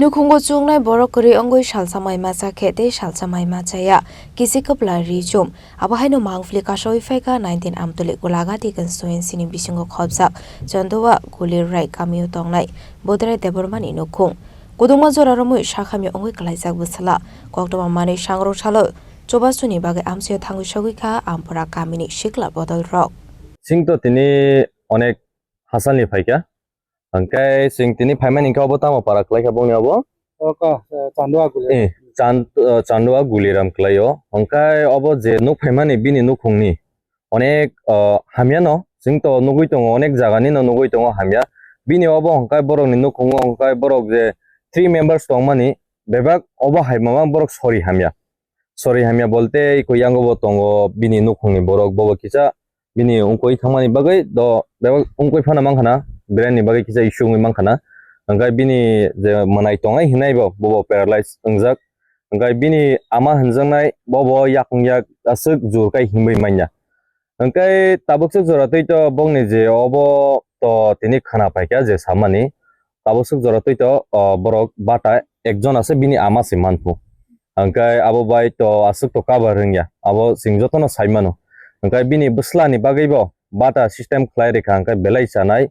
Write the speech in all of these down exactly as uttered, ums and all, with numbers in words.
Nukhungo chuknai borok kwrwi wngwi salsa mai macha khe tei salsa mai machaya kisi kwpla ri chum. Abo haino mangpili kasaui phaikha nineteen Amtwlwi Golagati constituency ni bisingo khopjak Chandoa Gulirai kamio tongnai Bodrai Debbarmani nukhung. Kudungma jora romwi sakhamya wngwi kwlaijak bwsala. Koktwma manwi sangrong salo chobasuni bagwi amchaio thangwi sogwi kha Ampura kamini sikla bodol rok. Singto tini onek hasalni phaikha. Hwnkhe chwng tini phaimani hwnkhe obo tamo para kwlaikha bongni obo? Oko, eh, Chandua Guli. Eh, Chand-, eh, Chandua Guliram kwlaio. Hwnkhe obo je nuk phaimani bini nukhungni onek, eh, hamyano chwngto nugwi tongo, onek jaganino nugwi tongo hamya. Bini obo hwnkhe borokni nukhungo hwnkhe borok je three members tongmani bebak obo hai mamang borok sori hamya. Sori hamya bolte iko yango bo tongo bini nukhungni borok, bobo kisa bini wngkoi thangmani bagwi do bebak wngkoi phano mankha na, brand ni bagwi kisa issue wngwi mankha na. Hwnkhe bini je mwnai tongnai hinai bo, bobo paralyze wngjak. Hwnkhe bini ama hinjaknai bobo yakung yak aswk jur kai himwi manya. Hwnkhe tabuk swk jora twi to bongni je obo to tini khwna paikha je samani. Tabuk swk jora twi to, o, borok bata ekjon ase bini ama se manphu. Hwnkhe abo bai to aswk to cover rwngya. Abo chwng jotono sai mano. Hwnkhe bini bwslani bagwi bo bata system khlai rikha hwnkhe belai chanai.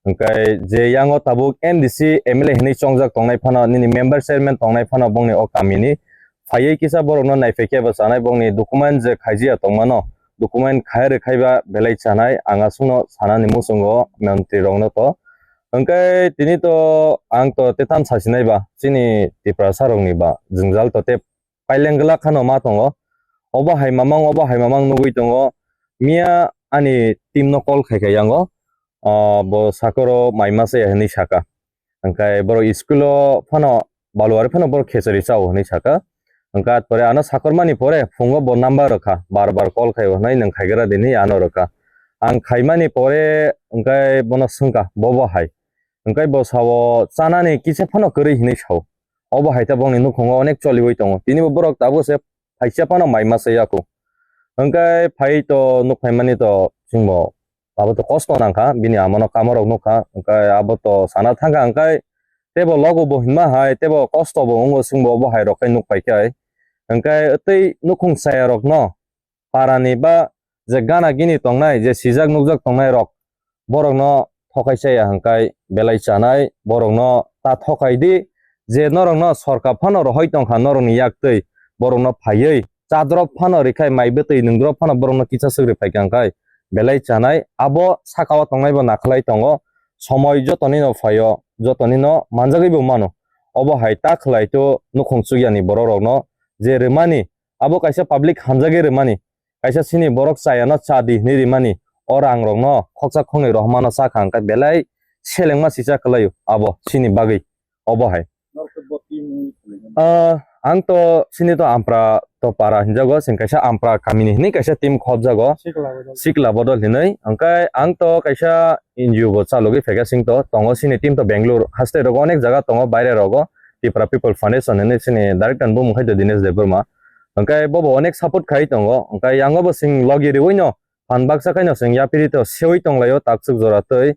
Hwnkhe je yango tabuk M D C M L A hinwi chongjak tongnai phano, nini member chairman tongnai phano bongni o kamini phaiwi kisa borokno naiphaikhe bo chanai, bongni document je khaijiya tongmano, document khai rwkhaiba belai chanai, ang aswkno sanani muchungo mantri rokno to. Hwnkhe tini to ang to tetam sasinai ba, chini Tiprasa rokni ba jwngjal to tei paileng glak khano ma tongo. Obo hai mamang, obo hai mamang nugwi tongo. Miya ani team no call khai khai yango. Ah, bo sakoro mai masa ya hinwi saka. Hwnkhe borok school o phano baluari phano borok khechari chao hinwi saka. Hwnkhe at pore ano sakormani pore phungo bo number rwkha, bar bar call khai hwnwi nwng khaigra di hinwi ano rwkha. Ang khaimani pore hwnkhe bono swngkha, bo bo hai? Hwnkhe bo sao chanani kisa phano kwrwi hinwi sao. Obo hai ta bongni nukhungo onek choliwi tongo. Tini bo borok tabuk se phaisa phano mai masa yaku. Hwnkhe phai to nuk phaimani to chwngbo abo to kosto nangkha, bini amano kamo rok nukha, hwnkhe abo to sana thangkha, hwnkhe tebo logo bo hinma hai, tebo kosto bo wngo chwngbo obo hai rok khe nuk paikha hai. Hwnkhe tei nukhung chaya rokno parani ba je gana gini tongnai, je sijak nukjak tongnai rok, borokno thokai chaya hwnkhe belai chanai, borokno ta thokai di, je norokno sorkar phano rohoi tongkha norokni yak twi, borokno phaiwi chadrop phano rikhai, mai bwtwi nungdrop phano borokno kisa swk ri phaikha hwnkhe belai chanai. Abo sakao tongnai bo nakhwlai tongo, somoi jotonino phaio, jotonino manjagwi bo mano. Obo hai ta khwlai to nukhung chukyani borok rokno je rwmani, abo kaisa public hamjagwi rwmani, kaisa chini borok chayano cha di hinwi rimani, o rang rokno khoksa khoknwi rohormano cha kha hwnkhe belai selengma sisa kwlaio abo chini bagwi. Obo hai. Norok khe bo team wngwi khwlaimani? Ah, ang to chini to Ampra to para hinjago, chwng kaisa Ampra kamini hinwi kaisa team khopjago. Sikla bodol. Sikla bodol hinwi. Hwnkhe ang to kaisa N G O bo chalogwi phaikha, chwng to tongo chini team to Bangalore haste rogo onek jaga tongo, baire rogo. Tipra People Foundation hinwi chini director bumung khai to Dinesh Debbarma. Hwnkhe bobo onek support khai tongo. Hwnkhe yango bo chwng logi riwi no phan baksa khaino chwng yapiri to sewi tonglaio takswk jora twi.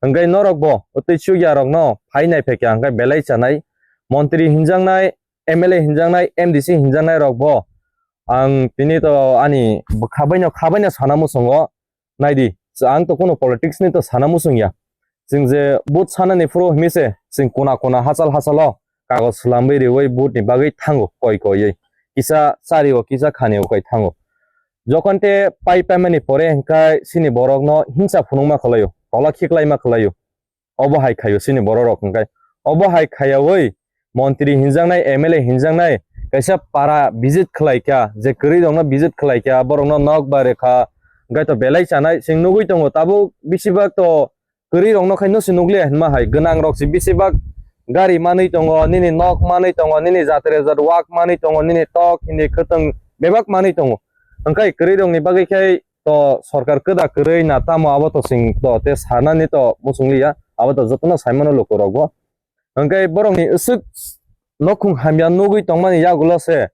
Hwnkhe norok bo twi chukya rokno phai nai phaikha hwnkhe belai chanai. Montri hinjaknai, M L A hinjaknai, M D C hinjaknai rok bo ang tini to ani bwkha baino kha baino sana muchungo. Naidi, ang to kuno politics ni to sana muchung ya. Chwng je vote sanani phuru himi se, chwng kuna kuna hachal hachalo kagoj swlamwi riwi vote ni bagwi thango koi koiwi. Kisa chario, kisa khanio koi thango. Jokhon te pai paimani pore hwnkhe chini borokno himsa phunukma khwlaio, tola khiklaima khwlaio. Obo hai khaio chini borok rok hwnkhe. Obo hai khaiyawi montri hinjaknai, M L A hinjaknai, kaisa para visit khwlaikha, je kwrwi rokno visit khwlaikha, borokno nok bai rwkha, hwnkhe to belai chanai chwng nugwi tongo. Tabuk bisi bak to kwrwi rokno khai no se nukliya hinma hai, gwnang rok se bisi bak gari manwi tongo, nini nok manwi tongo, nini jatre jat wak manwi tongo, nini tok hindi khwtwng bebak manwi tongo. Hwnkhe kwrwi rokni bagwi khai to sorkar kwda kwrwi na tamo abo to chwng to te sanani to muchung liya, abo to jotono saimano luku rokbo. Hwnkhe borokni aswk nokhung hamya nugwi tongmani yagulo se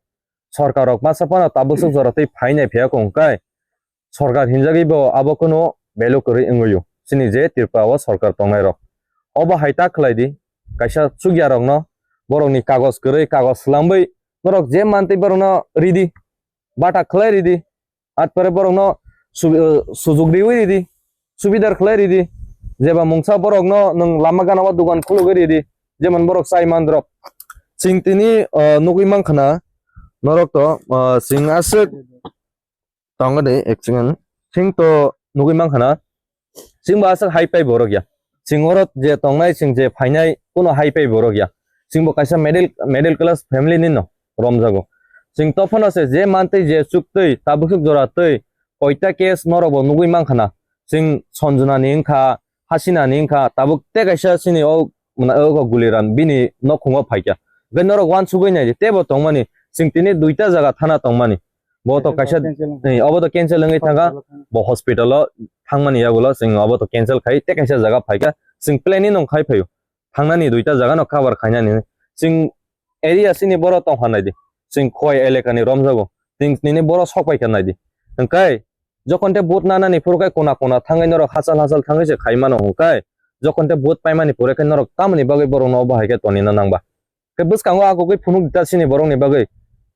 sorkar rok masa phano tabuk swk jora twi phai nai phiya kung kai sorkar hinjagwi bo abo kunu value kwrwi wngwi o chini je Tripura o sorkar tongnai rok. Obo hai ta khlai di, kaisa chukya rokno borokni kagoj kwrwi, kagoj swlangwi norok je mantwi borokno ridi, bata khlai ridi, atpore borokno su-, eh, sujug riwi ridi, subidar khlai ridi, jeba mungsa borokno nwng lama gana o dogan khulugwi ridi, jemon borok chai mandrok. Chwng tini, eh, nugwi mankha na norok to, eh, chwng aswk Tongo de, ek second. Chwng to nugwi mankha na. Chwng bo aswk high pay borok ya. Chwng oro je tongnai, chwng je phainai, kuno high pay borok ya. Chwng bo kaisa middle, middle class family ni no romjago. Chwng to phano se je mantwi, je chuktwi, tabuk suk jora twi, koita case norok bo nugwi mankha na. Chwng Sanjana ni wngkha, Hasina ni wngkha, tabuk te kaisa chini o mwnai o Guliram bini nokhungo phaikha. Hwnkhe norok uansugwi naidi, tebo tongmani, chwng tini duita jaga thana tongmani. Bo to kaisa, Hospital cancel wngkha. Eh, obo to cancel wngwi thangkha, Hospital o thangkha. Bo hospital o thangmani yagulo chwng obo to cancel khai, te kaisa jaga phaikha, chwng plan ni nong khai phaio. Thangnani duita jaga no cover khainani. Chwng area chini boro tongkha naidi. Chwng Khowai eleka ni romjago. Chwng nini boro sok paikha naidi. Hwnkhe, Jokhon te vote nanani phuru khe kona kona thangwi norok hachal hachal thangwi se khai mano hwnkhe, jokhon te vote paimani pore khe norok tamoni bagwi borokno obo hai khe tonina nangba? Khe bwskango agugwi phunuk di ta chini borokni bagwi.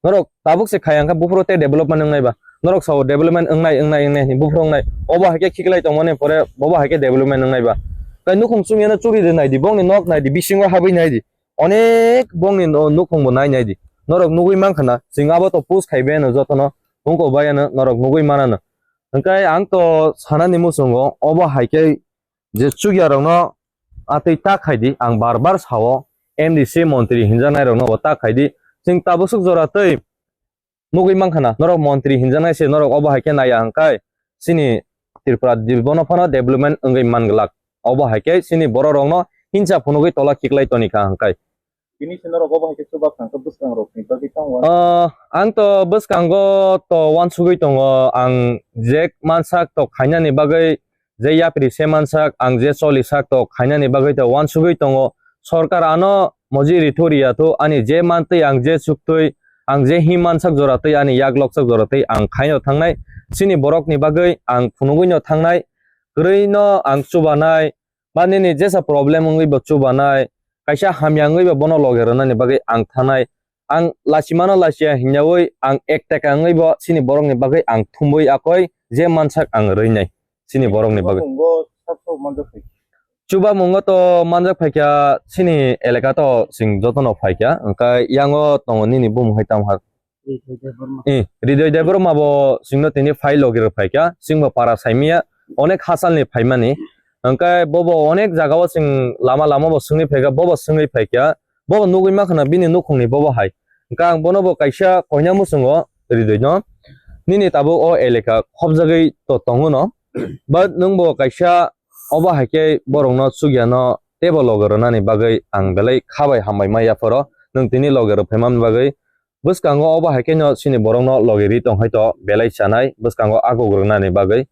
Norok tabuk se khai ang khe buphuru tei development wngnai ba? Norok sao development wngnai, wngnai, wngnai hwnwi buphuru wngnai. Obo hai khe khiklai tongmani pore bobo hai khe development wngnai ba? Khe nukhung chumyano churi de naidi, bongni nok naidi, bisingo habwi naidi. Onek bongni no-, nukhungbo nai naidi. Norok nugwi mankha na, chwng abo to post khai bayano jotono, wngkok bayano norok nugwi manano. Hwnkhe ang to sanani muchungo, obo hai khe je chukyarokno atwi ta khaidi, ang bar bar sao, M D C montri hinjaknairokno bo ta khaidi. Chwng tabuk suk jora twi nugwi mankha na, norok montri hinjaknai se, norok obo hai khe naiya hwnkhe chini Tripura dibono phano development wngwi manglak. Obo hai khe chini bororokno hinsa phunugwi tola khiklai tonikha hwnkhe. Bini se norok obo hai khe chuba kha hwnkhe bwskangrokni bagwi tamo uansuk? Ah, ang to bwskango to uansugwi tongo, ang je mansak to khainani bagwi je yapri se mansak, ang je choli sak to khainani bagwi to uansugwi tongo. Sorkar ano moji rithu riya thu, ani je mantwi, ang je chuktwi, ang je him mansak jora twi, ani yak loksak jora twi ang khaino thangnai. Chini borokni bagwi ang phunugwino thangnai, kwrwino ang chubanai, ba nini jesa problem wngwi bo chubanai, kaisa hamya wngwi bo bono loge rwnani bagwi ang thangnai. Ang lachimano lachia hinyawi ang ek taka wngwi bo chini borokni bagwi ang thumwi akoi je mansak ang rwinai chini borokni bagwi. Chubamungo sakno manjak phaikha. Chubamungo to manjak phaikha chini eleka to chwng jotono phaikha, hwnkhe yango tongo nini bumung hai tamo ha? Hridoy Debbarma. Eh, Hridoy Debbarma bo chwngno tini phai logi rw phaikha, chwngbo para saimanya onek hachalni phaimani, hwnkhe bobo onek jagao chwng lama lama bo swngwi phaikha, bobo swngwi phaikha. Bobo nugwi mankha na bini nukhungni bobo hai. Hwnkhe ang bono bo kaisa koina muchungo Hridoy no. Nini tabuk o eleka khopjagwi to tongo no. But nwng bo kaisa obo hai khe borokno chukya no teibo loge rwnani bagwi ang belai kha bai hambai ma yaphoro. Nwng tini loge rw phaimani bagwi bwskango obo hai khe no chini borokno loge ri tong hai to belai chanai bwskango akhuk rwnani bagwi.